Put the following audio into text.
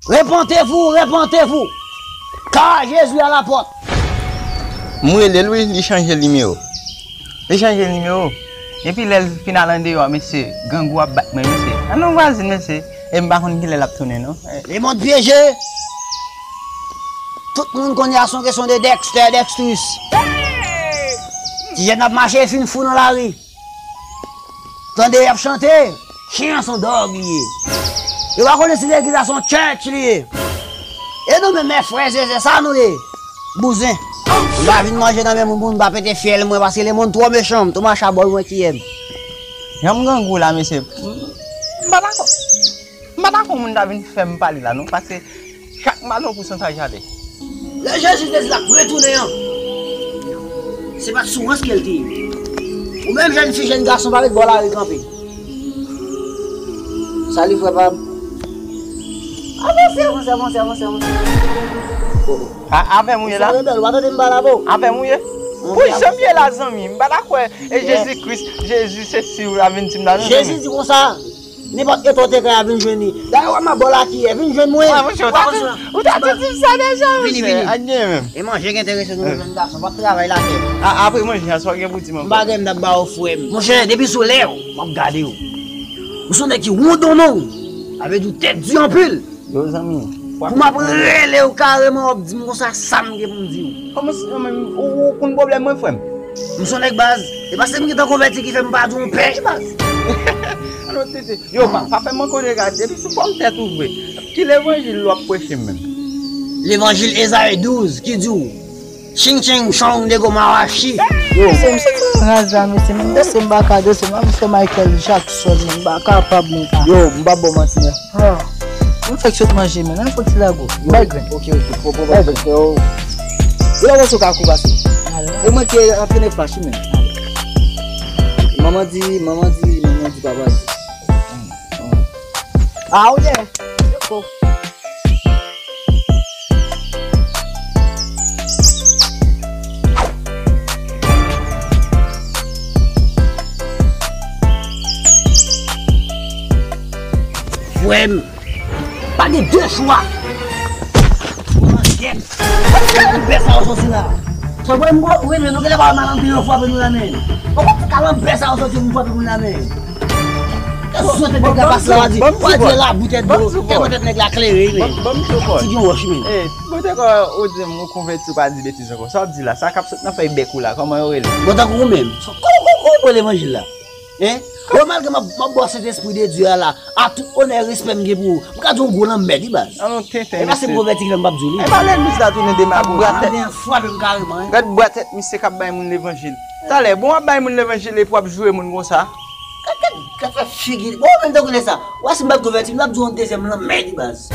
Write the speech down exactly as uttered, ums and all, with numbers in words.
Repentez-vous, repentez-vous, car Jésus à la porte. M rele l wi, li chanje nimewo. Li chanje nimewo. Epi lè l fin al andeyò, mesye, grangou ap bat mwen, mesye. An nou vwazin, mesye. E m pa konn kilè l ap tounen, non. Lemond pyeje. Tout moun kounye a se yon kesyon de Dexter, Dextrus. Ti jèn ap mache fin fou nan lari. Tande y ap chante, chen an se yon dòg li ye. Yo pa konnen si legliz la se yon chèch li ye. E nou menm, mè frè, zezè, sa nou ye. Bouzen. M pa vin manje nan men moun pou m pa pete fyèl mwen, paske lemonn twò mechan, m tou mache a bòl mwen kiyè m. Jan m grangou la, mesye, m pa dakò. M pa dakò moun ta vin fè m pale la, non, paske chak maton pou son sa jale. Lè Jezi te di l ap retounen an, se pa t sou rans ke l te ye. Ou menm jèn fi, jèn gason, pa ret bò lari kanpe. Salut, frè pa m. Avanse, avanse, avanse, avanse, avanse. Oh, oh. A, avè m ou ye la? Ou pa tande m pale avè w? Avè m ou ye? Pou jan m ye la, zanmi, m pa ta kwè. E Jezi Kris, Jezi se si w la vin di m la, non, Jezi di konsa, nenpòt eta w te ka ye a, vin jwenn li. Dayè, w ap bò lakiyè, vin jwenn mwen. Ou ta di, ou ta di di sa deja, vini, vini. Ak gen menm. E manje ki enterese nou, jèn gason, w ap travay latè. A, apre manje a, sa w gen pou di m ankò? M pa gen, m t ap ba w frè m. Monchè, depi sou lè w, m ap gade w. Ou se yon nèg ki wondonnon. Sa vle di w tèt di anpil. Yo, zanmi. Pou m ap rele w kareman, w ap di m konsa sa m gen pou m di w. Kòman si, ou, ou konn pwoblèm mwen, frè m? M se yon nèg baz. E pa se m gentan konvèti ki fè m pa di w yon pèch baz. Alò, tete. Yo, pa, pa fè m ankò dega. Depi sou fòm tèt ou vre. Ki levanjil w ap preche menm? Levanjil Ezayi douz ki di w, ching ching chong nego mawachi. Yo. Mesye, m soti nan raz la, mesye. M danse, m pa ka danse. M ap fè Michael Jackson, m pa kapab, men pa. Yo, m pa ba w manti, men. Ah. Mwen fèk sot manje, men. Ann fè ti lago. Bay grenn. Ok, ok. Bon, bon, bay grenn. Yo. Yo, la, mwen sou kakou pase. E mwen ki antrene flash, men. Manman di, manman di, manman di, papa di. Ah, ok. Yo. Frè m, pa gen de chwa. Mangèt. Kote kalanbè sa yo soti la? Sa vre, m wè, wi, men nou genlè pa wè malandren yo frape nou la, men. Kote kalanbè sa yo soti pou frape moun la, men? Kè sou te dega pase la, w a di, w a di la boutèt dlo, tèlman tèt nèg la klere, men. Ti gen wòch, men. Bon, te kwè ou di m ou konvèti, ou pa di betiz ankò. Sa w ap di la? Sa k ap sot nan fèy bèk ou la, kòman yo rele? Bon, tankou ou menm. Kòman, kòman, kòman w pran levanjil la? Hein? Bon, malgre m ap, m ap ba w Sentespri de Dye a la, a tout onè, respè m gen pou ou, m ka di w gwo lanmèd, wi, baz. An nou tenten, mesye. E pa se m konvèti ki fè m p ap di w li. E pa legliz la tounen demagoji. Gad bwa tèt, frape m kareman, hein. Gad bwa tèt misye k ap bay moun levanjil. Talè, bon, w ap bay moun levanjil epi w ap joure moun konsa. Gad, gad, gad fè figi. Bon, ou menm tankou nèg sa. Ou wè si m pa t konvèti, m t ap di w yon dezyèm lanmèd, baz.